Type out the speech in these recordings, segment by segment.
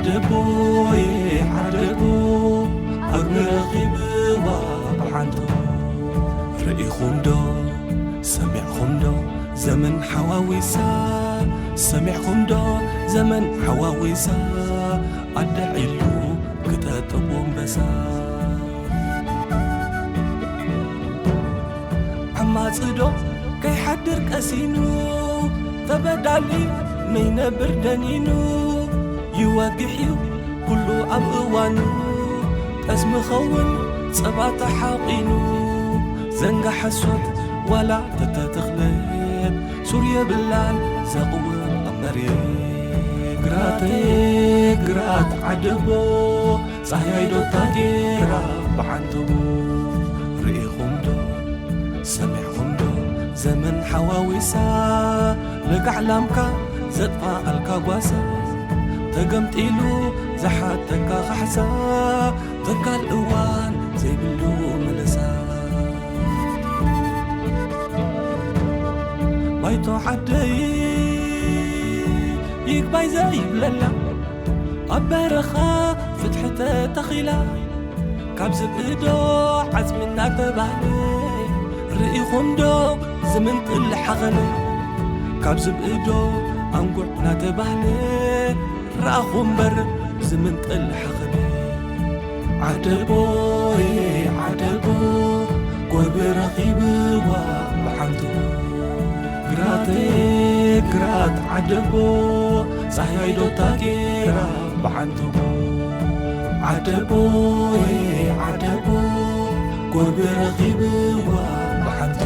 ዓደቦየ ዓደቦ፣ ኣግሪ ረኺብዋ ብሓንቶ። ርኢኹም ዶ ሰሚዕኹም ዶ ዘመን ሓዋዊሳ? ሰሚዕኹም ዶ ዘመን ሓዋዊሳ? ኣደ ዒሉ ክጠጥቦ ኣንበሳ። ዓማጺ ዶ ከይሓድር ቀሲኑ፣ ተበዳሊ ነይነብር ደኒኑ። ይወግሕ እዩ ኩሉ ኣብ እዋኑ፣ ጠስሚ ኸውን ጸባ ተሓቒኑ። ዘንጋ ሓሶት ዋላ ተተተኽለት፣ ሱር የብላን ዘቕውም ኣብ መሬት። ግራተይ ግራት ዓደቦ፣ ጻህያይ ዶ ታጌራ ብዓንተቦ። ርኢኹም ዶ ሰሚዕኹም ዶ ዘመን ሓዋዊሳ? ለጋዕ ላምካ ዘጥፋኣልካ ጓሳ፣ ተገምጢሉ ዝሓተካ ካሕሳ፣ ተካል እዋን ዘይብሉ ምልሳ። ባይቶ ዓደይ ይግባይ ዘይብለላ፣ ኣብ በረኻ ፍትሒ ተተኺላ፣ ካብ ዝብኢ ዶ ዓጽሚ እናተባህለ፣ ርኢኹም ዶ ዝምንጥል ሓኸነ? ካብ ዝብኢ ዶ ኣንጉዕ እናተባህለ፣ ረኣኹ እምበር ዝምንጥል ሓኸነ። ዓደቦየ ዓደቦ፣ ጎርቢ ረኺብዋ ብሓንቶ። ግራተይ ግራት ዓደቦ፣ ጻህያይ ዶ ታጌራ ብሓንቶ። ዓደቦየ ዓደቦ፣ ጎርቢ ረኺብዋ ብሓንቶ።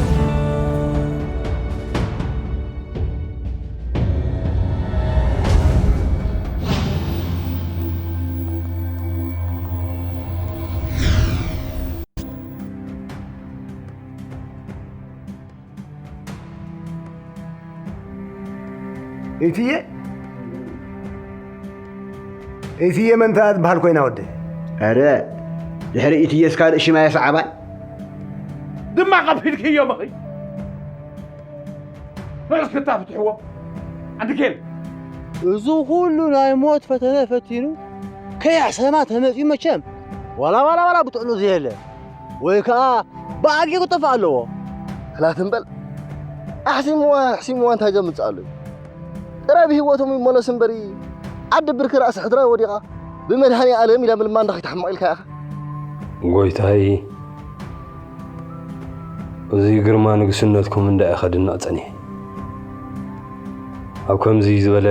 ኢትዬ፣ ኢትዬ መን ትበሃል ኮይና ወደይ? ኧረ፣ ድሕሪ ኢትዬስ ካልእ ሽም ኣየስዓባን። ድማ ከፊልክዮም ኢኺ። ንዑ እስክታ ፍትሕዎ። ኣንትኬል። እዚ ኩሉ ናይ ሞት ፈተነ ፈቲኑ ከያሕሰማ ተመጺኡ መቸም ዋላ ዋላ ዋላ ብጥዕኑ ዘየለ ወይ ከኣ ብኣጊ ክጠፍእ ኣለዎ። ክላት እምበል ኣሕሲምዋ ኣሕሲምዋ እንታይ ዘምጽእ ኣሎ እዩ? ጥራይ ብህይወቶም ይመለሱ እምበሪ ዓዲ ብርኪ ራእሲ ሕድራይ ወዲቓ ብመድሃኔ ኣለም ኢላ ምልማን ዶ ከይትሕመቕ ኢልካ ኢኻ? ጎይታይ፣ እዚ ግርማ ንግስነትኩም እንዳ ኢኻ ድንቕ ጸኒሐ። ኣብ ከምዚ ዝበለ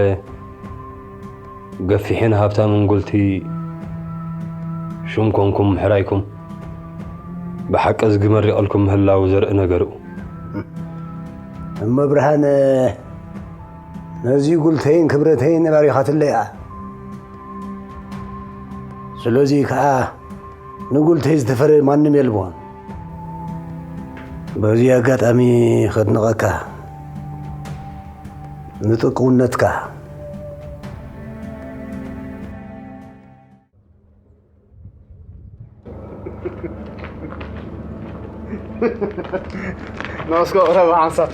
ገፊሕን ሃብታምን ጉልቲ ሽም ኮንኩም ምሕራይኩም ብሓቂ እዝጊ መሪቐልኩም ምህላው ዘርኢ ነገር እዩ። እመ ብርሃነ ነዚ ጉልተይን ክብረተይን ባሪኻትለይ እያ። ስለዚ ከኣ ንጉልተይ ዝተፈረ ማንም የልቦን። በዚ ኣጋጣሚ ከድንቐካ ንጥቁውነትካ። ንስኮ ረባ ሓንሳብ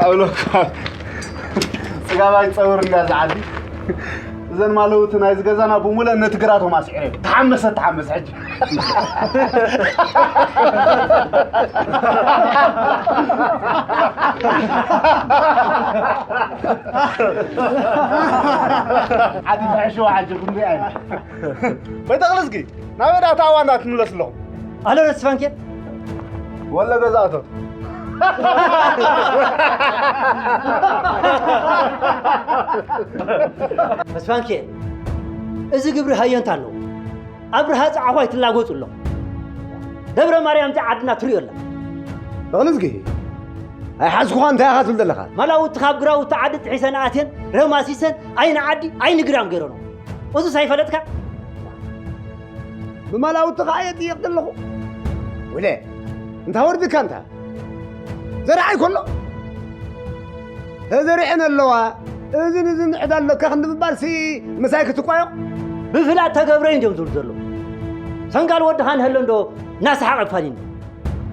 ኣብሎካ ጽጋብ ኣይጸውር እንዳ ዝዓዲ። እዘን ማለውቲ ናይዚ ገዛና ብሙለን ነቲ ግራቶም ኣስዒረ። ተሓመሰ፣ ተሓመሰ ሕጂ። ዓዲ ተሕሽዋ ሕጂ ክንሪኣ ኢና። በይተኽልስኪ፣ ናበይ ዳ ታዋ እንዳትምለስ ኣለኹም? ኣሎ፣ ረስፋንኬ? ወሎ ገዛ ኣቶ። ረስፋንኬ፣ እዚ ግብሪ ሃየንታ ኣለዎ። ኣብርሃ ጸዓኹ ኣይትላገጹ ኣሎ። ደብረ ማርያም እዛ ዓድና ትርእዮ ኣላ። ተኽልስኪ፣ ኣይሓዝኩኻ እንታይ ኢኻ ትብል ዘለኻ? ማላውቲ ካብ ግራውቲ ዓዲ ጥሒሰን ኣትየን፣ ረማሲሰን፣ ኣይኒ ዓዲ፣ ኣይኒ ግራም ገይረኖ። እዙስ ኣይፈለጥካ? ብማላውቲ ኸዓ እየ ጥየቕ ዘለኹ። ውለ፣ እንታ ወርድካ እንታ? ዘርዓይ ከሎ? ተዘሪዐን ኣለዋ። እዝን እዝን ዕዳ ኣለካ ክንዲ ምባልሲ ምሳይ ክትቋየቕ? ብፍላጥ ተገብረ እዩ እንዲዮም ዝብሉ ዘለዉ። ሰንጋል ወድኻ ንሀሎ እንዶ እናሰሓቐ ፋሊኒ።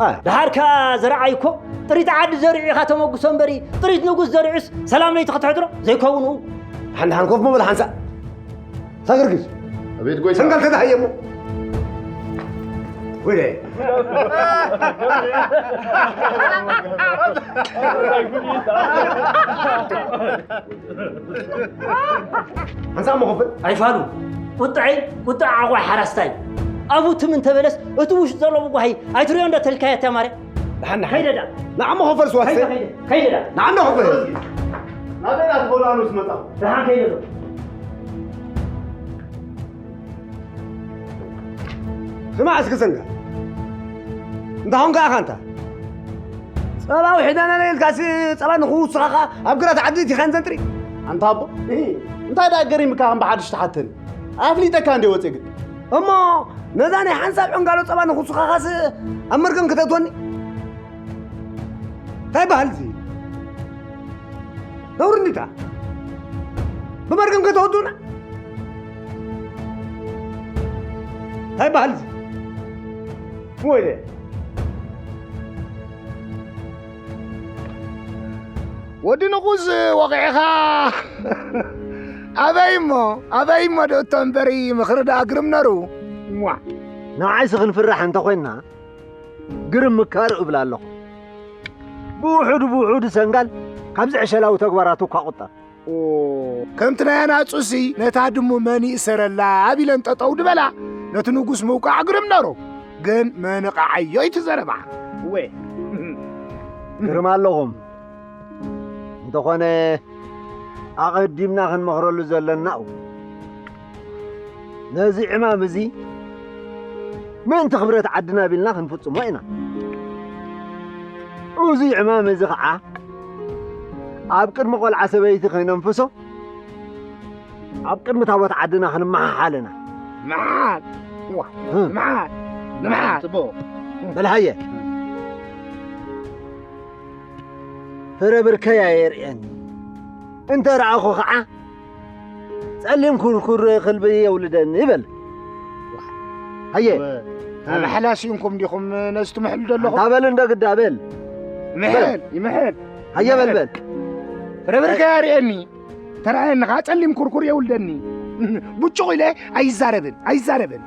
ኣይ። ደሓር ከኣ ዘርዓይ እኮ ጥሪት ዓዲ ዘሪዑ ኢኻ ተመጉሶ እምበሪ፣ ጥሪት ንጉስ ዘሪዑስ ሰላም ለይቲ ከተሕድሮ ዘይከውን እዩ። ሓንዳ ሓን ኮፍ ምበል ሓንሳእ። ሳግርግዝ። ኣቤት ጎይታ። ሰንጋል ተዳሃየ እሞ። ወይኔ። ሓንሳእ እሞ ኮፍ በል። ኣይፋሉ። ቁጥዐይ፣ ቁጥዐ ዓቋይ ሓራስታይ። ኣብኡ ትም እንተበለስ፣ እቲ ውሽጢ ዘሎ ብጓሂ ኣይትሪኦ እንዶ ተልካዮ እታ ማርያ? ደሓን፣ ደሓን። ከይደ ዳ። ንዓሞ ኸፈር ስዋስተ። ከይደ፣ ከይደ፣ ከይደ ዳ። ንዓሞ ኸፈር። ናበይ ኢኻ ትኸዶ ኣነ ምስ መጻኹ? ደሓን ከይደ ዶ። ስማዕ እስኪ ሰንጋ። እንታ ኾንካ ኢኻ እንታ? ጸባ ውሒዳና ኢልካሲ ጸባ ንኽውስኻኻ ኣብ ግራት ዓዲ እቲ ኸን ዘንጥሪ? ኣንታ ኣቦ፣ እንታይ ደኣ ገሪምካ ከም ብሓድሽ ትሓተኒ? ኣፍሊጠካ እንደ ወጼ ግዲ። እሞ ነዛ ናይ ሓንሳብ ዕንጋሎ ጸባ ንኽውስኻኻስ ኣብ መርገም ክተእትወኒ? እንታይ በሃል እዚ? ነውሪ እንዲታ? ብመርገም ከተወዱና? እንታይ በሃል እዚ? ወይለ። ወዲ ንጉስ ወቒዕኻ። ኣበይ እሞ፣ ኣበይ እሞ ዶ እቶ እምበሪ ምኽሪ ደኣ ግርም ነሩ። እዋ፣ ንዓይሲ ክንፍራሕ እንተኾይንና፣ ግርም ምካር እብል ኣለኹ። ብውሑዱ ብውሑዱ ሰንጋል ካብዚ ዕሸላዊ ተግባራቱ እኳ ቁጠብ። ኦ፣ ከምቲ ናይ ኣናጹሲ ነታ ድሙ መን ይእሰረላ ኣቢለን ጠጠው ድበላ፣ ነቲ ንጉስ ምውቃዕ ግርም ነሩ። ግን መንቓዓዮ እዩ እቲ ዘረባ። እወ። ግርም ኣለኹም። እንተኾነ ኣቐዲምና ክንመኽረሉ ዘለና እዩ። ነዚ ዕማም እዚ ምእንቲ ክብረት ዓድና ቢልና ክንፍጽሞ ኢና። እዚ ዕማም እዚ ኸዓ ኣብ ቅድሚ ቆልዓ ሰበይቲ ከይነንፍሶ ኣብ ቅድሚ ታቦት ዓድና ክንመሓሓል ኢና። መሓል! እዋ! እ። መሓል! መሓል! ጽቡቕ። በል ሃየ። ፍረ ብርከይ ኣየርእየኒ። እንተ ረኣኹ ኸዓ ጸሊም ኩርኩር ክልቢ የውልደኒ ይበል። ሃየ። ኣብ ሓላሲ እንኩም ዲኹም ነዚ ትምሕሉ ዘለኹም? ኣንታ በል እንዶ ግዳ በል። ይምሕል፣ ይምሕል። ሃየ በል በል። ፍረ ብርከይ ኣርእየኒ። ተራእየኒ ኸዓ ጸሊም ኩርኩር የውልደኒ። ቡጭቑ ኢለ ኣይዛረብን፣ ኣይዛረብን።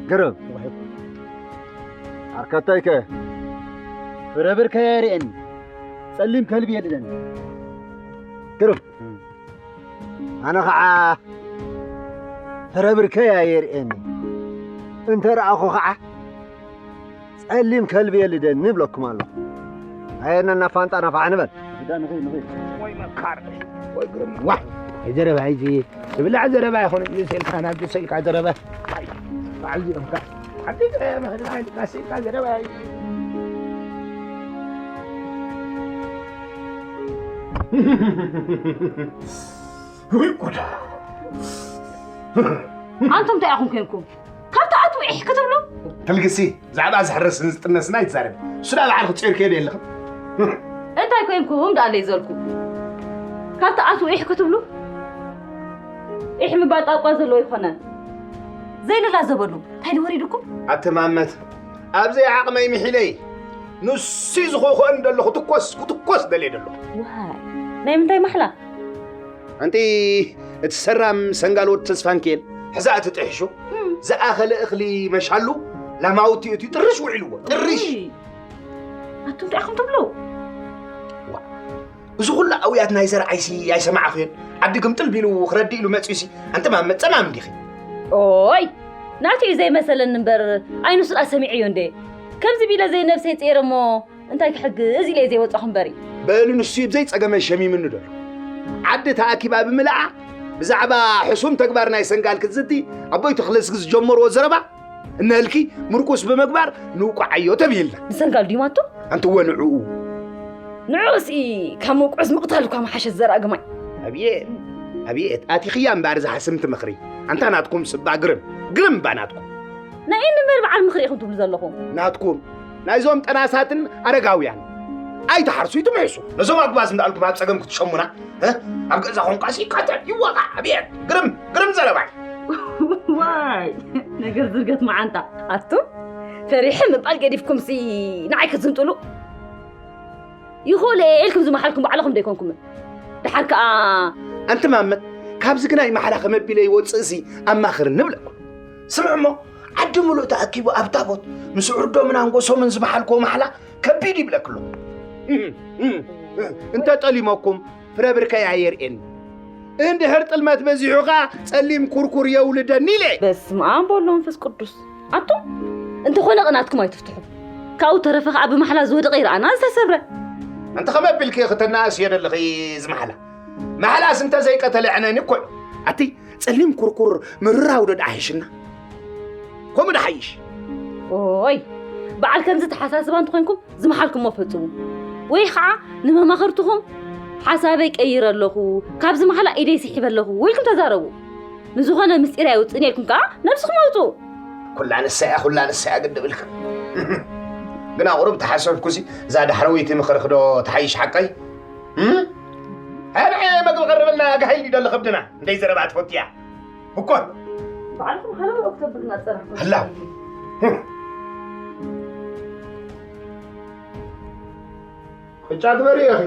ግርም። ኣርከተይከ? ፍረ ብርከይ ኣርእየኒ። ጸሊም ከልቢ የድለኒ። ግርም። ኣነ ኸዓ ፍረ ብርከይ ኣየርእየኒ። እንተ ረኣኹ ኸዓ ጸሊም ከልቢ የልደኒ እብለኩም ኣለኹ። ኣየና እናፋንጣ ናፋዕ ንበል። ወይ መካር፣ ወይ ግርም። ዋ፣ ዘረባ እዚ ዝብላዕ ዘረባ ይኹን፣ እዚ ሰልካ ናብዚ ሰልካ ዘረባ። ኣይ፣ በዓል እዚኦም ከ። ሓንቲ ጥራይ መኽድና ኢልካ ሰልካ ዘረባ እዩ። ወይ ጉድ። ኣንቱም እንታይ ኢኹም ኮንኩም? ካብ ተኣትዉ ዒሕ ክትብሉ? ትልግሲ፣ ብዛዕባ ዝሕረስን ዝጥነስን ኣይትዛረቢ። እሱ ደኣ ባዕልኺ ጾይርክዮ ዶ የለኽን? እንታይ ኮንኩም ደኣ ኣለይ ዘልኩ? ካብ ተኣትዉ ዒሕ ክትብሉ? ዒሕ ምባል ጣቋ ዘለዎ ኣይኮነን። ዘይለላ ዘበሉ፣ እንታይ ወሪዱኩም? ኣተማመት፣ ኣብ ዘይዓቕመይ ምሒለይ፣ ንሱ ዝኸኸን ደለኹ ትኮስ፣ ክትኮስ ደልየ ደለኹ። ዋይ፣ ናይ ምንታይ ማሕላ? ኣንቲ እቲ ሰራም ሰንጋል ወዲ ተስፋንኪኤል ሕዛ እቲ ጥሕሹ እም። ዝኣኸለ እኽሊ መሻሉ ላማውቲ እቲ ጥርሽ ውዒልዎ፣ ጥርሽ። ውይ፣ ኣቱም እንታይ ኢኹም ትብሉ? ዋ፣ እዚ ኩሉ ኣውያት ናይ ዘርኣይሲ ኣይሰማዕኽዮን። ዓዲ ግምጥል ቢሉ ክረዲ ኢሉ መጺኡሲ፣ ኣንቲ ማመት ጸማም እንዲኺ። ኦይ፣ ናቱ እዩ ዘይመሰለኒ እምበር፣ ኣይንሱ ደኣ ሰሚዐዮ እንዴ። ከምዚ ቢለ ዘይነብሰይ ጸይረ እሞ፣ እንታይ ክሕግዝ ኢለ እየ ዘይወጻኹ እምበሪ። በሉ ንሱ እዩ ብዘይ ጸገመ ሸሚምኒ ደሎ። ዓዲ ተኣኪባ ብምልኣ ብዛዕባ ሕሱም ተግባር ናይ ሰንጋል ክትዝቲ ኣቦይ ተኽለዝጊ ዝጀመርዎ ዘረባ እነህልኪ ምርኩስ ብምግባር ንውቃዓዮ ተብሂልና። ንሰንጋል ድዩ ማቶ? ኣንቲ እወ ንዕኡ። ንዕኡሲ ካብ ምውቅዑስ ምቕታል እኳ ምሓሸ ዘርኣ ግማይ። ኣብየት፣ ኣብየት፣ ኣቲኽያ እምበኣር ዝሓስምቲ ምኽሪ። ኣንታ ናትኩም ስባ ግርም፣ ግርም እባ ናትኩም። ናይ እንበር በዓል ምኽሪ ኢኹም ትብሉ ዘለኹም። ናትኩም፣ ናይዞም ጠናሳትን ኣረጋውያን ኣይትሓርሱ፣ ይትምሕሱ። ነዞም ኣጉባዝ እንዳኣልኩም ኣብ ጸገም ክትሸሙና፣ እ? ኣብ ገዛኹም ቃሲ ይቃተል፣ ይዋቃዕ፣ ኣብየት፣ ግርም፣ ግርም ዘረባይ። ዋይ፣ ነገር ዝርገት መዓንጣ። ኣቱም፣ ፈሪሐ ምባል ገዲፍኩምሲ ንዓይ ክትዝንጥሉ? ይኾለ ኢልኩም ዝመሓልኩም ባዕልኹም ዶ ኣይኮንኩምን? ሓር ከኣ ኣንቲ ማመት፣ ካብዚ ግናይ ማሕላ ከመቢለ ይወፅእሲ ኣማኽርኒ እብለኩም። ስምዕ እሞ፣ ዓዲ ሙሉእ ተኣኪቡ ኣብ ታቦት ምስ ዕርዶምን ኣንጎሶምን ዝመሓልክዎ ማሕላ ከቢድ ይብለክሎ። እንተ ጠሊመኩም ፍረ ብርከይ ኣየርእየኒ። እንድሕር ጥልመት በዚሑ ኸኣ ጸሊም ኩርኩር የውልደኒ ኢለ። በስመ ኣብ ወወልድ ወመንፈስ ቅዱስ። ኣቱም እንተኾነ ቅንኣትኩም ኣይትፍትሑ። ካብኡ ተረፈ ኸኣ ብማሕላ ዝወደቐ ይረኣና ዝተሰብረ። ኣንቲ ከመይ ኣቢልኪ ክተናእስዮ ደለኺ እዚ ማሕላ? ማሕላስ እንተ ዘይቀተለ ዕነኒ እኮ እዩ። ኣቲ ጸሊም ኩርኩር ምርራው ዶ ደኣ ይሽና? ከምኡ ደሓይሽ። ኦይ፣ በዓል ከምዚ ተሓሳስባ እንተኾይንኩም ዝመሓልኩሞ ፈጽሙ። ወይ ኸዓ ንመማኽርትኹም ሓሳበይ ቀይረ ኣለኹ፣ ካብዚ ማሕላ ኢደይ ስሒበ ኣለኹ ኢልኩም ተዛረቡ። ንዝኾነ ምስጢር ኣይውፅእን ኢልኩም ከዓ ነብስኹም ኣውፅኡ። ኩላ ንሳ እያ፣ ኩላ ንሳ እያ ግድብ ኢልካ። ግና ቁሩብ ተሓሰብኩሲ እዛ ዳሕረወይቲ ምኽርኺ ዶ ትሓይሽ ሓቀይ? እም? ኣይ ንዓይ መግቢ ቀርበልና፣ ጋሂል ድዩ ደሎ ከብድና? እንደይ ዘረባ ትፈቱ እያ። እኮ ባዕልኹም ሃለውለው ክተብሉና ዝጸናሕኩም። ህላው። ቅጫ ግበሪ ኢኺ።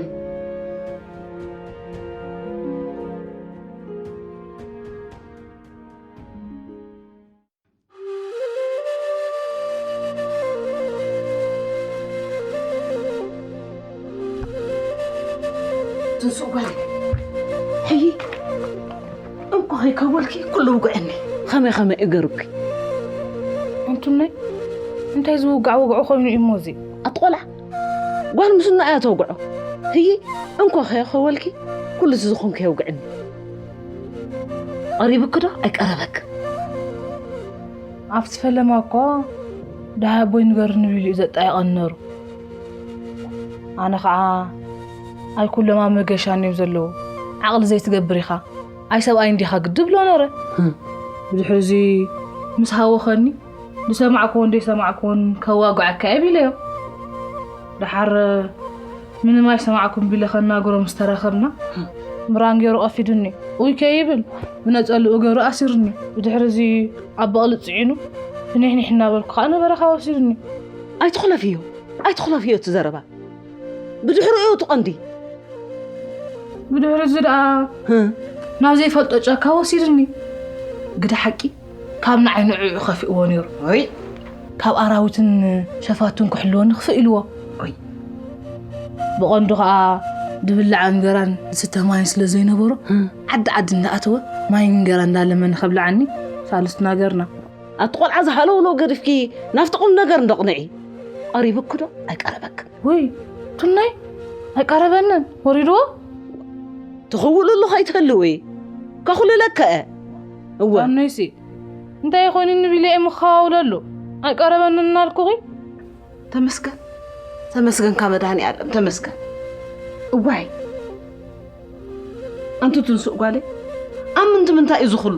ትንስኡ ጓለይ፣ ሕዪ፣ እንኮ ከይከወልኪ ኩሉ ውግዐኒ። ኸመይ ኸመይ እገሩኪ? ኣንቱነይ፣ እንታይ ዝውጋዕ ወግዒ ኾይኑ እዩ እሞ እዚ? ኣቲ ቖልዓ፣ ጓል ምስኖ እያ ተውግዖ። ህዪ፣ እንኮ ከይኸወልኪ ኩሉ እቲ ዝኾንኩ የውግዕኒ። ቀሪብኪ ዶ ኣይቀረበክ? ኣብቲ ፈለማ እኮ ደሃይ ኣቦይ ንገርኒ ቢሉ እዩ ዘጣየቐኒ ነሩ። ኣነ ኸዓ ኣይ ኩሎም ኣብ መገሻ እንዮም ዘለዉ፣ ዓቕሊ ዘይትገብር ኢኻ፣ ኣይ ሰብኣይ እንዲኻ ግዲ ብሎ ነረ። ህም። ብድሕሪ እዚ ምስ ሃወኸኒ ዝሰማዕክዎን ዘይሰማዕክዎን ከዋግዐካ እየ ቢለዮ። ደሓር ምንም ኣይሰማዕኩን ቢለ ከናግሮ ምስ ተራኸብና፣ ምራን ገይሩ ቀፊዱኒ። ኡይ ከይብል ብነጸልኡ ገይሩ ኣሲሩኒ። ብድሕሪ እዚ ኣብ በቕሊ ጽዒኑ ፍኒሕኒሕ እናበልኩ ኸኣ ንበረኻ ወሲዱኒ። ኣይትኹለፍዮ፣ ኣይትኹለፍዮ እቲ ዘረባ። ብድሕሪኡ እቲ ቐንዲ። ብድሕሪ እዚ ደኣ ህም። ናብ ዘይፈልጦ ጫካ ወሲዱኒ። ግደ ሓቂ ካብ ንዓይ ንዕኡ ከፊእዎ ነይሩ። ወይ ካብ ኣራዊትን ሸፋቱን ክሕልወኒ ክፍእ ኢልዎ። ወይ ብቐንዱ ኸኣ ድብላዕ እንገራን ዝስተ ማይን ስለ ዘይነበሮ፣ ህም። ዓዲ ዓዲ እንዳኣተወ ማይን እንገራን እንዳለመነ ከብልዓኒ ሳልስትና ገርና። ኣቲ ቖልዓ ዝሃለውለው ገዲፍኪ ናብቲ ቁም ነገር እንዶ ቅንዒ። ቀሪብኪ ዶ ኣይቀረበክን? ውይ ቱናይ ኣይቀረበንን። ወሪድዎ? ትኽውልሉ ከይትህልዊ ከኹልለከ። እወ። ኣኖይሲ እንታይ ይኾንኒ ቢለ እየ ምኸዋውለሉ? ኣይቀረበንን እናልኩኺ። ተመስገን፣ ተመስገን ካብ መድሃኒኣለም ተመስገን። እዋይ ኣንቲ ትንሱእ ጓለይ፣ ኣብ ምንቲ ምንታይ እዩ ዝኹሉ?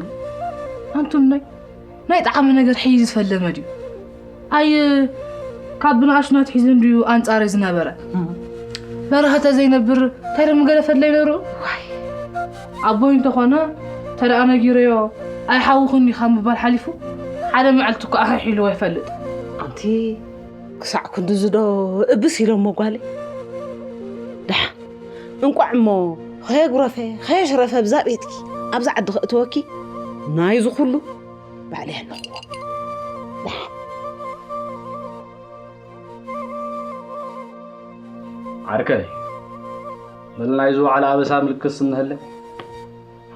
ኣንቱም ናይ ናይ ጠዓሚ ነገር ሕዩ ዝፈለመ ድዩ? ኣይ ካብ ብንኣሽቱ ኣትሒዙ እንድዩ ኣንጻረይ ዝነበረ። በረኸተ ዘይነብር እንታይ ደሞ ገለ ፈድለይ ነሩ? ዋይ ኣቦይ እንተኾነ ተደኣ ነጊረዮ ኣይሓውኽን ኢኻ ምባል ሓሊፉ ሓደ መዓልቲ እኮ ኣኺሒልዎ ኣይፈልጥ። ኣንቲ ክሳዕ ክንድዚ ዶ እብስ ኢሎሞ ጓለይ? ደሓን እንቋዕ እሞ ኸየጉረፈ ኸየሽረፈ ብዛ ቤትኪ ኣብዛ ዓዲ ከእተወኪ ናይዚ ኩሉ ባዕለይ ኣለኹዎ። ደሓን። ዓርከይ፣ በል ናይ ዝወዓለ ኣበሳ ምልክት ስንህለ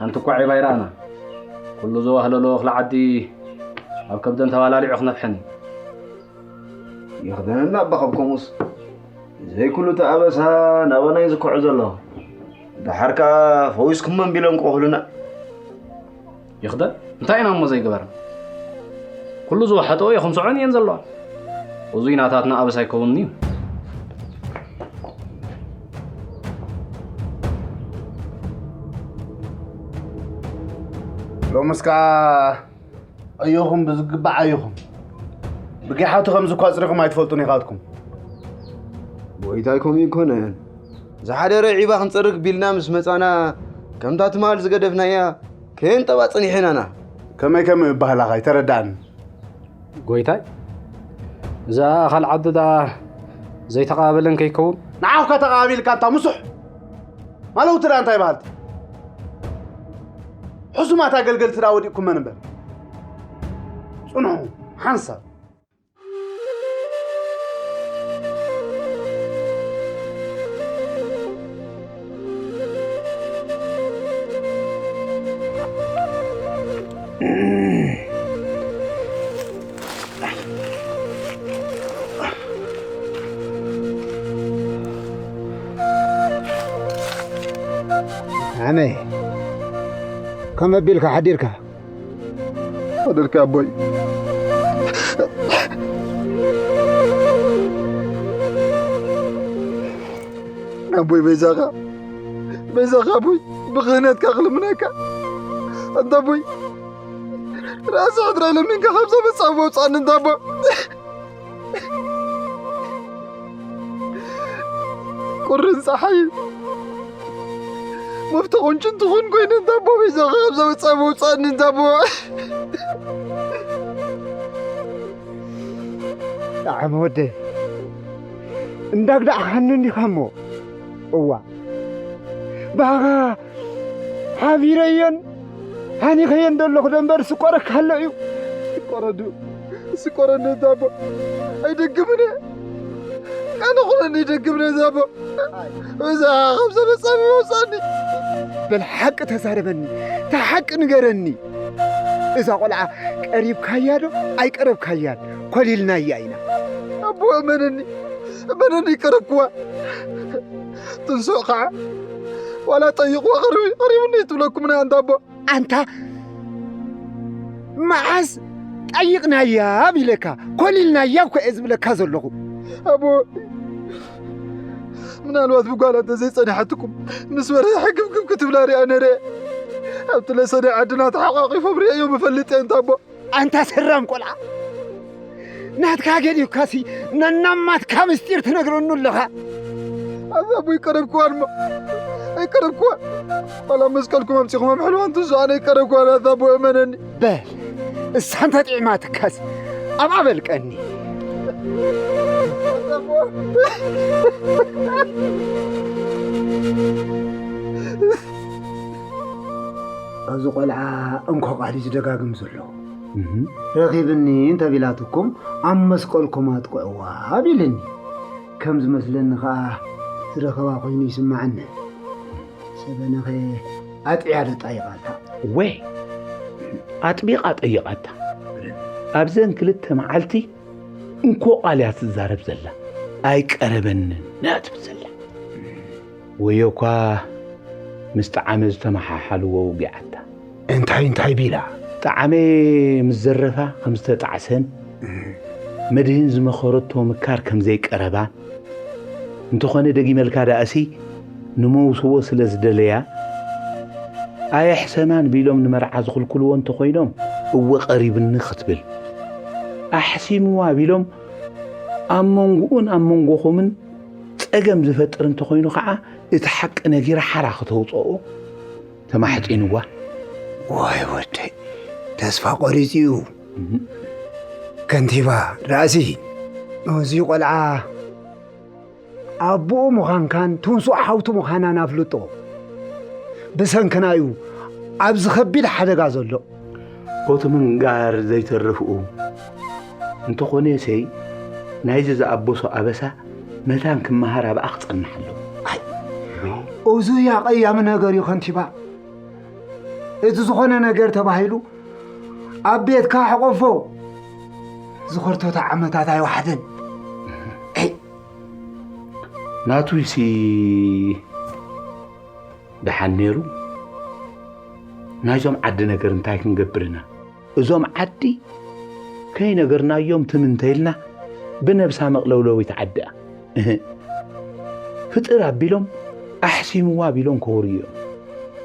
ሓንቲ እኳ ዒባ ኣይረኣና። ኩሉ ዝዋህለሎ እኽሊ ዓዲ ኣብ ከብደን ተባላሊዑ ክነፍሐን እዩ። ይኽደነና ኣባ ካብ ከምኡስ። ዘይኩሉ እቲ ኣበሳ ናባና እዩ ዝኩዖ ዘሎ። ደሓር ከኣ ፈዊስኩሞም ቢሎም ክቆኽሉና። ይኽደን እንታይ ኢና እሞ ዘይገበርና? ኩሉ ዝወሓጠኦ የኹምስዖን እየን ዘለዋ። እዙይ ናታትና ኣበሳ ኣይከውንን እዩ። ሎምስ ከኣ ኣዮኹም ብዝግባእ ኣዮኹም። ብጊሓቱ ከምዚ እኳ ኣጽሪኹም ኣይትፈልጡን ኢኻትኩም። ጎይታይ ከምኡ ኣይኮነን። ዝሓደረ ዒባ ክንጸርግ ቢልና ምስ መጻና ከምታ ትማል ዝገደፍናያ ከየንጠባ ጸኒሕናና። ከመይ ከመይ እባህላኻ ኣይተረዳእን። ጎይታይ እዛ ኣኻል ዓዲ ደኣ ዘይተቓበለን ከይከውን። ንዓኹ ከተቓቢልካ እንታ ምሱሕ። ማለውቲ ደኣ እንታይ በሃልቲ? ሕሱማት ኣገልገልቲ ደኣ ወዲቕኩመን እምበር። ጽንሑ፣ ሓንሳብ። ኣነ፣ ከመ ኣቢልካ ሓዲርካ? ሓደርካ ኣቦይ። ኣቦይ በይዛኻ፣ በይዛኻ ኣቦይ፣ ብኽህነትካ ክልምነካ። ኣንታ ኣቦይ፣ ራእሲ ሕድራ ኢለ ሚንካ ካብዛ መጻወ ውጻእኒ እንታ ኣቦ። ቁርን ጸሓይን መፍተ ቁንጭን ትኹን ኮይነ እንታ ኣቦ፣ በይዛኻ ካብዛ መጻወ ውጻእኒ እንታ ኣቦ። ጠዓመ ወደይ፣ እንዳግዳዕካኒ እንዲኻ እሞ። እዋ፣ ባኻ ሓቢረዮን ሃኒኸዮን ዘለኹ ደንበር ስቆረካ ኣሎ እዩ። ስቆረዱ፣ ስቆረኒ እዛ ኣቦ። ኣይደግምን እየ። ኣነ ኹነኒ ይደግምን እዛ ኣቦ። እዛ ካብ ዘበጻሚ መውጻኒ። በል ሓቂ ተዛረበኒ፣ እታ ሓቂ ንገረኒ። እዛ ቆልዓ ቀሪብካያ ዶ ኣይቀረብካያን? ኮሊልናያ ኢና። ኣቦ እመነኒ፣ እመነኒ ይቀረብክዋ። ትንስኦ ከዓ ዋላ ጠይቕዋ ቀሪቡ፣ ቀሪቡኒ ትብለኩምና ኣንታ ኣቦ። ኣንታ መዓስ ጠይቕናያ ቢለካ፣ ኮሊልናያ እኮ እየ ዝብለካ ዘለኹ። ኣቦ፣ ምናልባት ብጓላ እንተዘይጸኒሓትኩም፣ ምስ በርሀ ሕግብግብ ክትብላ ሪኣ ነረ። ኣብቲ ለሰ ናይ ዓድና ተሓቋቒፎም ሪኣዮም እፈልጥ እየ፣ እንታ ኣቦ። ኣንታ ሰራም ቆልዓ፣ ናትካ ገዲፍካሲ ነናማትካ ምስጢር ትነግረኑ ኣለኻ። ኣዛ ኣቦ ይቀረብክዋን እሞ፣ ኣይቀረብክዋን። ዋላ መስቀልኩም ኣምጺኹም ኣብ ሕልዋ እንትንሱ ኣነ ይቀረብክዋን፣ ኣዛ ኣቦ እመነኒ። በል፣ እሳ እንተ ጥዕማትካስ ኣብኣ በልቀኒ። ኣዛ ኣቦ። እዚ ቆልዓ እንኮ ቃል እዩ ዝደጋግም ዘሎ። እህ። ረኺብኒ እንተቢላትኩም ኣብ መስቀልኩም ኣጥቅዕዋ ቢልኒ። ከም ዝመስለኒ ኸኣ ዝረኸባ ኮይኑ ይስምዓኒ። ሰበነኸ ኣጥዕያ ዶ ጠይቓታ? ወይ፣ ኣጥቢቓ ጠይቓታ። ኣብዘን ክልተ መዓልቲ እንኮ ቃል እያ ትዛረብ ዘላ። ኣይቀረበንን እያ ትብል ዘላ። ወዮ እኳ ምስ ጠዓመ ዝተመሓሓልዎ ውጊዓታ። እንታይ እንታይ ቢላ? ጠዓመ ምስ ዘረፋ ከም ዝተጣዕሰን መድህን ዝመኸረቶ ምካር ከም ዘይቀረባን፣ እንተኾነ ደጊመልካ ደኣሲ ንመውስቦ ስለ ዝደለያ፣ ኣየሕሰማን ቢሎም ንመርዓ ዝኽልክልዎ እንተኾይኖም፣ እወ ቀሪብኒ ክትብል፣ ኣሕሲምዋ ቢሎም ኣብ መንጎኡን ኣብ መንጎኹምን ጸገም ዝፈጥር እንተኾይኑ ኸዓ፣ እቲ ሓቂ ነጊራ ሓራ ከተውጽኦ ተማሕጺንዋ። ዋይ ወደይ፣ ተስፋ ቆሪጹ እዩ። እህ። ከንቲባ፣ ራእሲ፣ እዚ ቆልዓ ኣቦኡ ምዃንካን ትንሱእ ሓውቲ ምዃናን ኣፍልጦ። ብሰንክና እዩ ኣብዚ ከቢድ ሓደጋ ዘሎ። ኦቲ ምንጋር ዘይተርፍኡ። እንተኾነ ሰይ፣ ናይዚ ዝኣበሶ ኣበሳ መታን ክመሃር ኣብኣ ክጸንሕ ኣለዎ። ኣይ፣ እዚ ኣቐያሚ ነገር እዩ ከንቲባ። እቲ ዝኾነ ነገር ተባሂሉ ኣብ ቤትካ ሕቆፎ። ዝኸርተተ ዓመታት ኣይወሓደን። ኣይ፣ ናቱይሲ ደሓን ነይሩ። ናይዞም ዓዲ ነገር እንታይ ክንገብር ኢና? እዞም ዓዲ ከይነገርናዮም ትም እንተኢልና ብነብሳ መቕለውለዊት ዓዲ እያ። እህ። ፍጥር ኣቢሎም ኣሕሲምዋ ኣቢሎም ከውርዩ እዮም።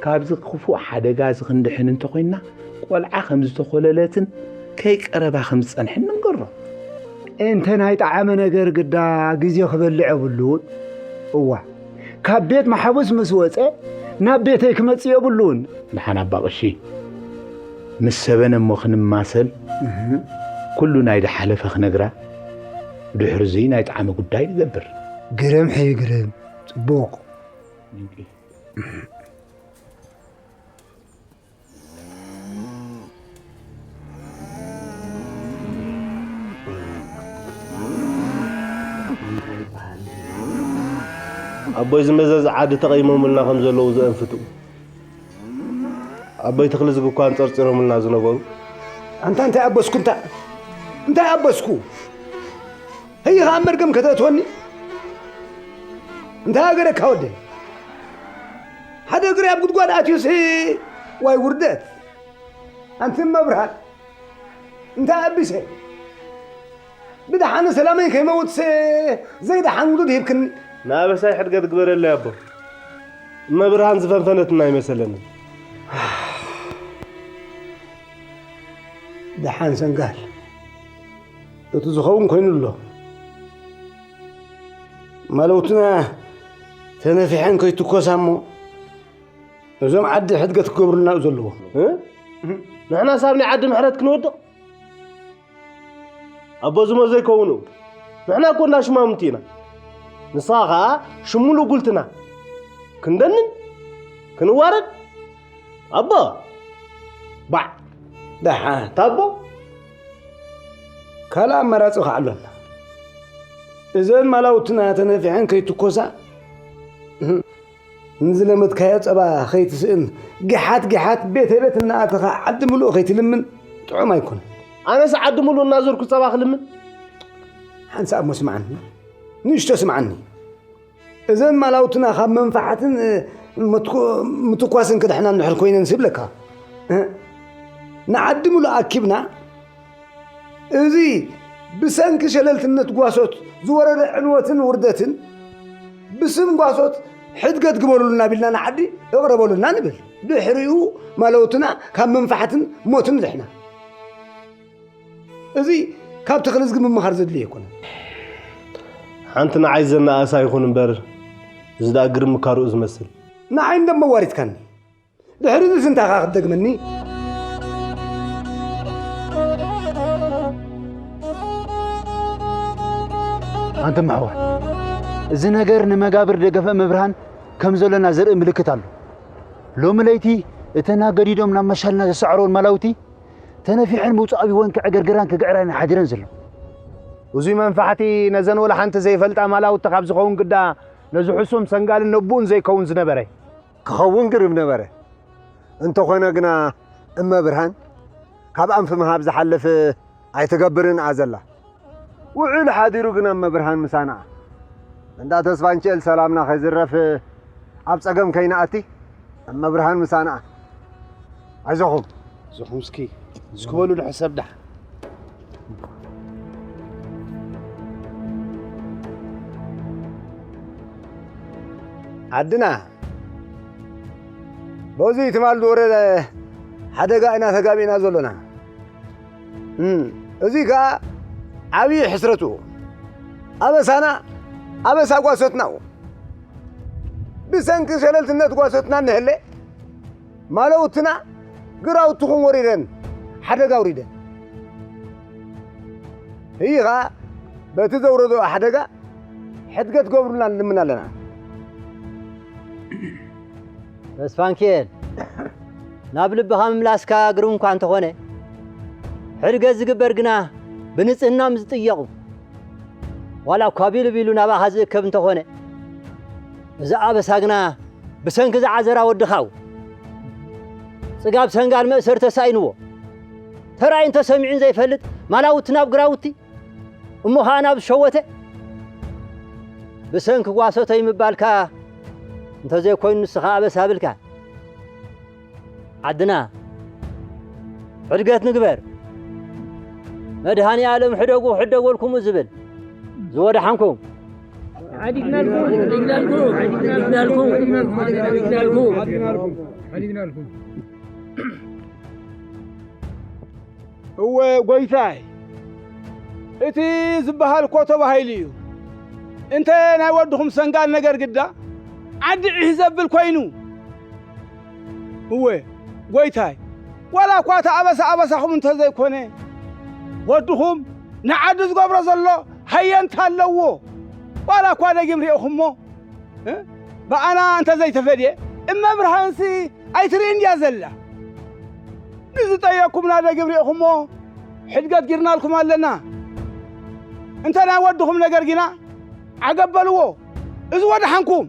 ካብዚ ክፉእ ሓደጋ እዚ ክንድሕን እንተኾይንና ቆልዓ ከም ዝተኾለለትን ከይቀረባ ከም ዝጸንሐን ንንገሮ። እንተ ናይ ጠዓመ ነገር ግዳ ግዜ ክበልዕ የብሉን። እዋ፣ ካብ ቤት ማሕቡስ ምስ ወጸ ናብ ቤተይ ክመጽእ የብሉን። ደሓን ኣባ ቀሺ፣ ምስ ሰበነ እሞ ክንማሰል፣ እህ። ኩሉ ናይ ድሓለፈ ክነግራ፣ ብድሕርዚ ናይ ጠዓመ ጉዳይ ንገብር። ግርም ሕይ ግርም፣ ጽቡቕ። ኣቦይ ዝመዘዝ ዓዲ ተቐይሞምልና ከም ዘለዉ ዘእንፍቱ ኣቦይ ተኽሊ ዝግ እኳ ኣንጸርጺሮምልና ዝነበሩ። ኣንታ እንታይ ኣበስኩ? እንታ እንታይ ኣበስኩ? ህይ ኸዓ መርገም ከተእትወኒ እንታይ ኣገረካ ወደ? ሓደ እግሪ ኣብ ጉድጓድ ኣትዩስ ዋይ ውርደት። ኣንቲ መብርሃን እንታይ ኣቢሰ? ብደሓን ሰላመይ ከይመውትስ ዘይደሓን ውሉድ ሂብክኒ። ንኣበሳይ ሕድገት ግበረለይ ኣቦ። እመብርሃን ዝፈንፈነትና ኣይመሰለንን። ደሓን ሰንጋል እቲ ዝኸውን ኮይኑ ኣሎ። ማለውትና ተነፊሐን ከይትኮሳ እሞ እዞም ዓዲ ሕድገት ክገብሩልና እዩ ዘለዎ። እ? ንሕና ሳብ ናይ ዓዲ ምሕረት ክንወድቕ? ኣቦ ዝሞ ዘይከውኑ። ንሕና እኮ እንዳ ሽማምንቲ ኢና። ንስኻ ኸኣ ሽሙሉ ጉልትና። ክንደንን? ክንዋረድ? ኣቦ! ባዕ! ደሓን። ታቦ? ካልእ ኣማራጺ ኸዓ ኣሎና። እዘን ማላውትና ተነፊሐን ከይትኮሳ፣ ንዝለመድካዮ ጸባ ኸይትስእን፣ ጊሓት ጊሓት ቤተ ቤት እናኣተኻ ዓዲ ምሉእ ኸይትልምን ጥዑም ኣይኮነን። ኣነስ ዓዲ ምሉእ እናዞርኩ ጸባ ክልምን? ሓንሳእ እሞ ስምዓኒ፣ ንእሽቶ ስምዓኒ። እዘን ማላውትና ካብ መንፋሓትን፣ እ፣ ምትኩ-፣ ምትኳስን ክድሕና እንድሕር ኮይነን ስብለካ፣ እ፣ ንዓዲ ምሉእ ኣኪብና፣ እዚ ብሰንኪ ሸለልትነት ጓሶት ዝወረደ ዕንወትን ውርደትን፣ ብስም ጓሶት ሕድገት ግበሩልና ቢልና ንዓዲ እቕረበሉና ንብል። ድሕሪኡ ማለውትና ካብ መንፋሕትን ሞትን ድሕና። እዚ ካብ ተኽሊ ዝግ ምምኻር ዘድልዮ ኣይኮነን። ሓንቲ ንዓይ ዘነኣእሳ ይኹን እምበር፣ እዚ ደኣ ግርም ምካርኡ ዝመስል። ንዓይ እንደሞ ዋሪትካኒ። ድሕሪ እዚ ስንታኻ ክትደግመኒ? ኣንተ መሕዋ፣ እዚ ነገር ንመጋብር ደገፈ መብርሃን ከም ዘሎና ዘርኢ ምልክት ኣሎ። ሎሚ ለይቲ እተን ኣገዲዶም ናብ መሻልና ዘሰዓርወን ማላውቲ ተነፊሐን ምውጻእ ኣቢወን ክዕገርገራን ክግዕራን ሓዲረን ዘሎ። እዙይ መንፋሕቲ ነዘን ወላ ሓንቲ ዘይፈልጣ ማላውቲ ካብ ዝኸውን ግዳ ነዚ ሕሱም ሰንጋልን ነቡኡን ዘይከውን ዝነበረ። ክኸውን ግርም ነበረ። እንተኾነ ግና እመ ብርሃን ካብ ኣንፊ ምሃብ ዝሓልፍ ኣይትገብርን እያ ዘላ። ውዕል ሓዲሩ ግና እመ ብርሃን ምሳና። እንዳ ተስፋንቸል ሰላምና ከይዝረፍ ኣብ ጸገም ከይንኣቲ እመ ብርሃን ምሳና። ኣይዞኹም። ዞኹም እስኪ፣ እስኪ በሉ ንሕሰብ ደሓ። ዓድና በዚ ትማል ዝወረደ ሓደጋ ኢና ተጋቢእና ዘሎና። እም፣ እዚ ከኣ ዓብዪ ሕስረቱ። ኣበሳና፣ ኣበሳ ጓሶትና እዩ። ብሰንኪ ሸለልትነት ጓሶትና እንህለ፣ ማለውትና ግራውትኹም ወሪረን ሓደጋ ኣውሪደን። ህይኻ በቲ ዘውረዶ ሓደጋ ሕድገት ገብሩልና ንልምን ኣለና። ተስፋንኪኤል፣ ናብ ልብኻ ምምላስካ ግርም እኳ እንተኾነ፣ ሕድገት ዝግበር ግና ብንጽህና ምስ ዝጥየቑ፣ ዋላ እኳ ቢሉ ቢሉ ናባኻ ዝእከብ እንተኾነ፣ እዚ ኣበሳ ግና ብሰንኪ ዝዓዘራ ወድኻው ጽጋብ ሰንጋል መእሰር ተሳኢንዎ። ተራእዩን ተሰሚዑን ዘይፈልጥ ማላውቲ ናብ ግራውቲ፣ እሞ ኸኣ ናብ ዝሸወተ ብሰንኪ ጓሶተይ ምባልካ እንተዘይኮይኑ ንስኻ ኣበሳ ብልካ። ዓድና ሕድገት ንግበር። መድሃኔ ኣለም ሕደጉ ሕደጎልኩሙ ዝብል ዝወድሓንኩም። ሓዲግናልኩም፣ ሓዲግናልኩም፣ ሓዲግናልኩም፣ ሓዲግናልኩም። እወ ጎይታይ፣ እቲ ዝበሃል እኮ ተባሂሉ እዩ። እንተ ናይ ወድኹም ሰንጋል ነገር ግዳ ዓዲ ዒህ ዘብል ኮይኑ። እወ ጎይታይ፣ ዋላ እኳ እቲ ኣበሳ ኣበሳኹም እንተዘይኮነ፣ ወድኹም ንዓዲ ዝገብሮ ዘሎ ሃየንታ ኣለዎ። ዋላ እኳ ደጊም ርኢኹሞ፣ እ? ብኣና እንተዘይተፈድየ፣ እመ ብርሃንሲ ኣይትርእን ድያ ዘላ? ንዝጠየቅኩምና ደግብ ርኢኹሞ ሕድገት ጊርናልኩም ኣለና። እንተ ናይ ወድኹም ነገር ግና ዓገብ በልዎ። እዚ ወድሓንኩም፣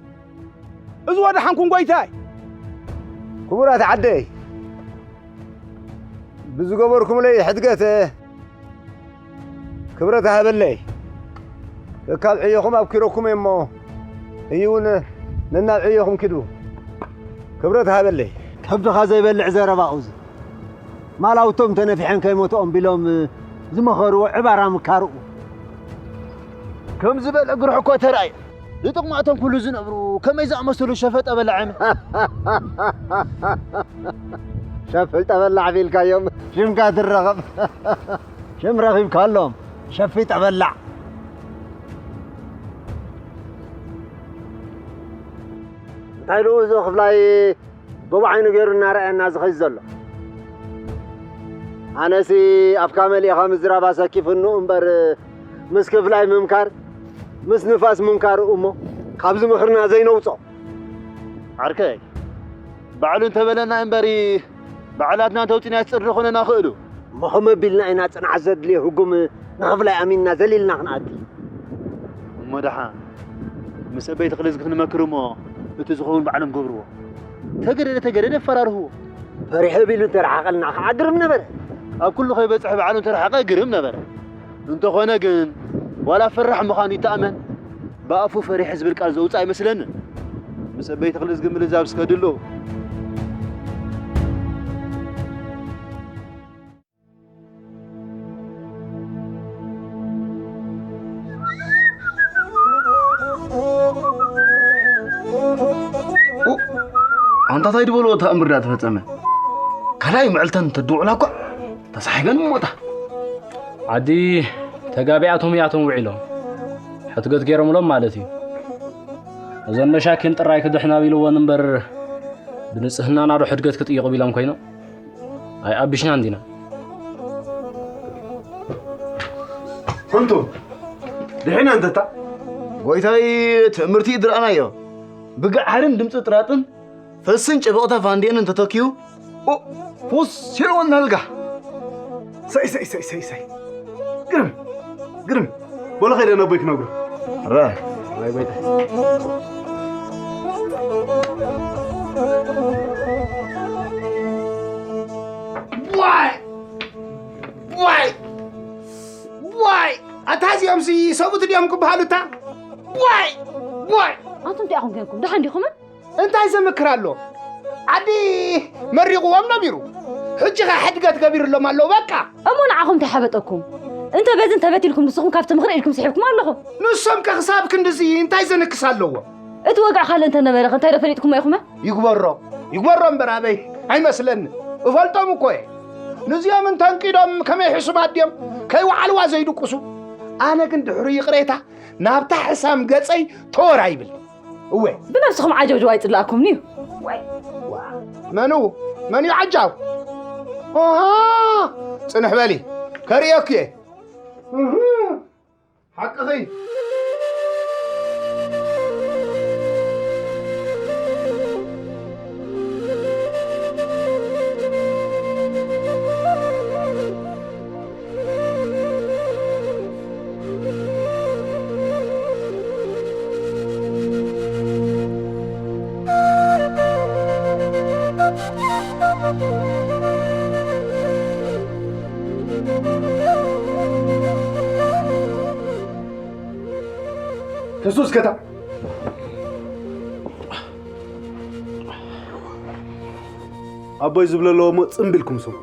እዚ ወድሓንኩም ጎይታይ። ክቡራት ዓደይ፣ ብዝገበርኩምለይ ሕድገት ክብረት ሃበለይ። ካብ ዕዮኹም ኣብኪረኩም እየ እሞ፣ እዩ እውን ነናብ ዕዮኹም ኪዱ። ክብረት ሃበለይ። ከብድኻ ዘይበልዕ ዘረባ እዩ እዚ። ማላውቶም ተነፊሐን ከይሞትኦም ቢሎም ዝመኸርዎ ዕባራ ምካርኡ። ከም ዝበልዕ ግርሑ እኮ ተራእዩ። ንጥቕማቶም ኩሉ ዝነብሩ ከመይ ዝኣመሰሉ ሸፈጠ በላዕም። ሸፍል ጠበላዕ ቢልካዮም ሽምካ ትረኸብ። ሽም ረኺብካሎም። ሸፊ ጠበላዕ። እንታይ ኢሉ እዚ ክፍላይ ጎቦ ዓይኑ ገይሩ እናረኣየና ዝኸይድ ዘሎ? ኣነሲ ኣፍካ መሊእኻ ምዝራብ ኣሰኪፍኑ እምበር፣ ምስ ክፍላይ ምምካር ምስ ንፋስ ምምካር እሞ፣ ካብዚ ምኽርና ዘይነውጾ። ዓርከይ፣ ባዕሉ እንተበለና እምበሪ፣ ባዕላትና እንተውጺና ዝጽሪ ኾነና ክእሉ። እሞ ኸመ ቢልና ኢና ጽንዓት ዘድልዮ ህጉም ንኽፍላይ ኣሚንና ዘሊልና ክንኣቲ? እሞ ደሓን ምስ ኣበይ ተኽልዝጊ ክንመክር እሞ፣ እቲ ዝኸውን ባዕሎም ገብርዎ። ተገደደ ተገደደ ኣፈራርህዎ። ፈሪሑ ቢሉ እንተረሓቐልና ኸዓ ግርም ነበረ። ኣብ ኩሉ ከይበጽሕ ባዕሉ እንተረሓቐ ግርም ነበረ። እንተኾነ ግን ዋላ ፈራሕ ምዃኑ ይተኣመን፣ ብኣፉ ፈሪሐ ዝብል ቃል ዘውፅእ ኣይመስለንን። ምስ ኣበይ ተኽልዝጊ ምልዛብ እስከ ድሎ። ኣንታ እንታይ ዝበልዎ ተኣምር ዳ ተፈጸመ? ካልኣይ መዕልተን ተድውዕላ እኳ ተሳሒገን ይሞታ። ዓዲ ተጋቢኣቶም እያቶም ውዒሎም። ሕትገት ገይሮምሎም ማለት እዩ። እዘን መሻኪን ጥራይ ክድሕና ቢልወን እምበር፣ ብንጽህናና ዶ ሕድገት ክጥይቑ ቢሎም ኮይኖም? ኣይኣቢሽናን ዲና? ሕንቱ፣ ድሒና እንተታ? ጎይታይ፣ ትእምርቲ ድረኣናዮ። ብጋዕርን ድምፂ ጥራጥን ፈስን ጨበቕታ ፋንዴንን ተተኪኡ፣ ኦ፣ ፉስ ሲልወን ናልጋ። ሰይ፣ ሰይ፣ ሰይ፣ ሰይ፣ ሰይ። ግርም፣ ግርም። በሎ ኸይደ ነቦይ ክነግሮ። ረ። ዋይ፣ ዋይ። ዋይ! ዋይ! ዋይ! ኣታ እዚኦምሲ ሰብኡት ድዮም ክበሃሉ እታ? ዋይ! ዋይ! ኣንቱም እንታይ ኢኹም ጌርኩም? ደሓን ዲኹምን? እንታይ ዘምክር ኣሎ? ዓዲ መሪቕዎም ነቢሩ። ሕጂ ኸ ሕድገት ገቢርሎም ኣለዉ፣ በቃ። እሞ ንዓኹም እንታይ ሓበጠኩም? እንተ በዝን ተበቲልኩም ንስኹም ካብቲ ምኽሪ ኢድኩም ስሒብኩም ኣለኹም። ንሶም ከ ክሳብ ክንድዚ እንታይ ዘንክስ ኣለዎም? እቲ ወግዒ ካልእ እንተ ነበረ ኸ እንታይ ዶ ፈሊጥኩሞ ኢኹመ? ይግበሮ፣ ይግበሮ እምበር ኣበይ? ኣይመስለኒ። እፈልጦም እኮ እየ። ንዚኦም እንተንቂዶም ከመይ ሕሱባት ድዮም? ከይወዓልዋ ዘይድቁሱ። ኣነ ግን ድሕሩ ይቕሬታ ናብታ ሕሳም ገጸይ ተወር ኣይብል። እወ። ብነብስኹም ዓጀውጀው ኣይጽላእኩምን'ዩ። ወይ። ዋ። መኑ? መን እዩ ዓጃው? ኣሃ! ጽንሕ በሊ። ከርእየኩ እየ። እህ። ሓቅኺ። ተሱስ ከታ ኣቦይ ዝብሎ ኣለዎ እሞ ጽምብል ክምስሉ።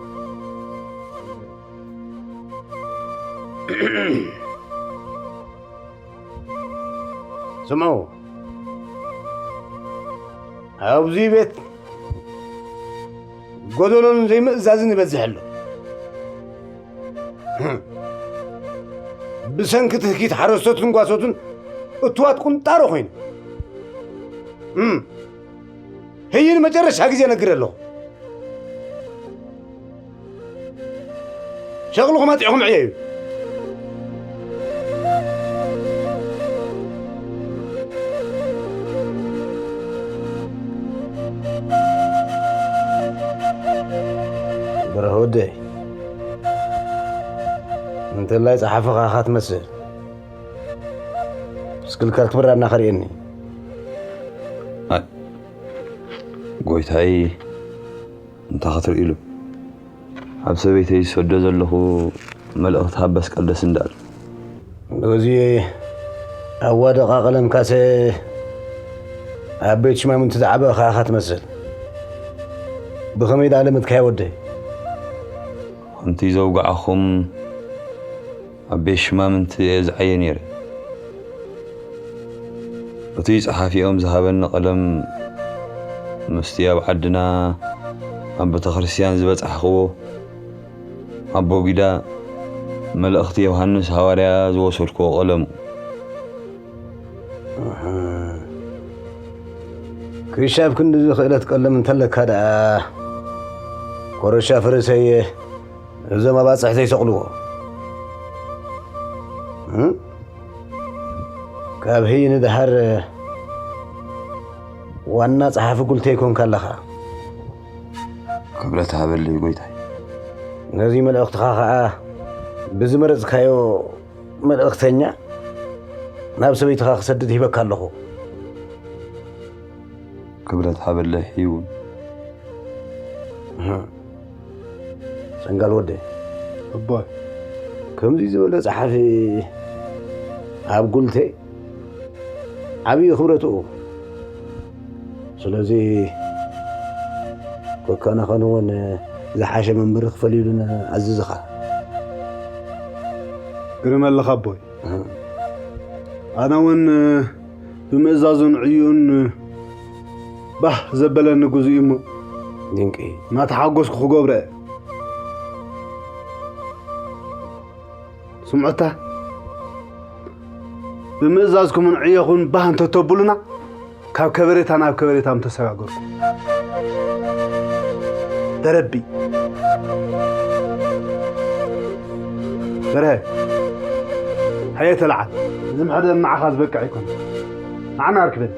ስምዑ፣ ኣብዚ ቤት ጎደሎን ዘይምእዛዝን ይበዝሕ ኣሎ። ብሰንኪ ትህኪት ሓረስቶትን ጓሶትን እትዋት ቁንጣሮ ኮይኑ። እም፣ ህይን መጨረሻ ግዜ ነግር ኣለኹ። ሸቕልኹም ኣጢዕኹም ዕየዩ። እንተላይ ጸሓፊኻ ኢኻ ትመስል። ስክልካ ክትብራና ከርእየኒ። ኣይ፣ ጎይታይ፣ እንታይ ክትርኢ ኢሉ? ኣብ ሰበይተይ ዝሰዶ ዘለኹ መልእኽቲ ሃበስ ቀደስ እንዳል። በዚ ኣዋደቓ ቀለምካሰ ኣብ ቤት ሽማምንቲ ዝዓበኻ ኢኻ ትመስል። ብኸመይ ደኣ ለመድካያ ወደይ? ከምቲ ዘውግዓኹም ኣብ ቤት ሽማምንቲ እየ ዝዓየ ነይረ። እቲ ጸሓፊኦም ዝሃበኒ ቀለም ምስቲ ኣብ ዓድና ኣብ ቤተ ክርስቲያን ዝበጻሕኽዎ ኣቦ ጊዳ መልእኽቲ ዮሃንስ ሃዋርያ ዝወሰድክዎ ቀለሙ። ክሻብ ክንዲ ዝኽእለት ቀለም እንተለካ ደኣ ኮረሻ ፈረሰየ እዞም ኣባጽሕ ዘይሰቕልዎ። እም? ካብ ህይ ንድሃር ዋና ጸሓፊ ጉልተ ይኮንካ ኣለኻ። ክብረት ሃበለይ ጎይታይ። ነዚ መልእኽትኻ ኸኣ ብዝመረጽካዮ መልእኽተኛ ናብ ሰበይትኻ ክሰድድ ሂበካ ኣለኹ። ክብረት ሃበለይ ይውን። ሰንጋል ወደ ኣቦይ ከምዚ ዝበለ ጸሓፊ ኣብ ጉልተ ዓብዪ ክብረትኡ። ስለዚ ኮካና ኸንወን ዝሓሸ መንበሪ ክፈልዩሉን ኣዝዝኻ። ግርመለኻ ኣቦይ ኣነ እውን ብምእዛዙን ዕዩን ባህ ዘበለኒ ግዙ እሞ ድንቂ እናተሓጎስኩ ክገብረ እየ። ስምዑታ ብምእዛዝኩምን ዕየኹን ባህ እንተተብሉና ካብ ከበሬታ ናብ ከበሬታ ምተሰጋገርኩ። ደረቢ በርሀ፣ ሕየ ተለዓል። እዚ ምሕደር ንዓኻ ዝበቅዕ ኣይኮነ። ንዓና ኣርክበን።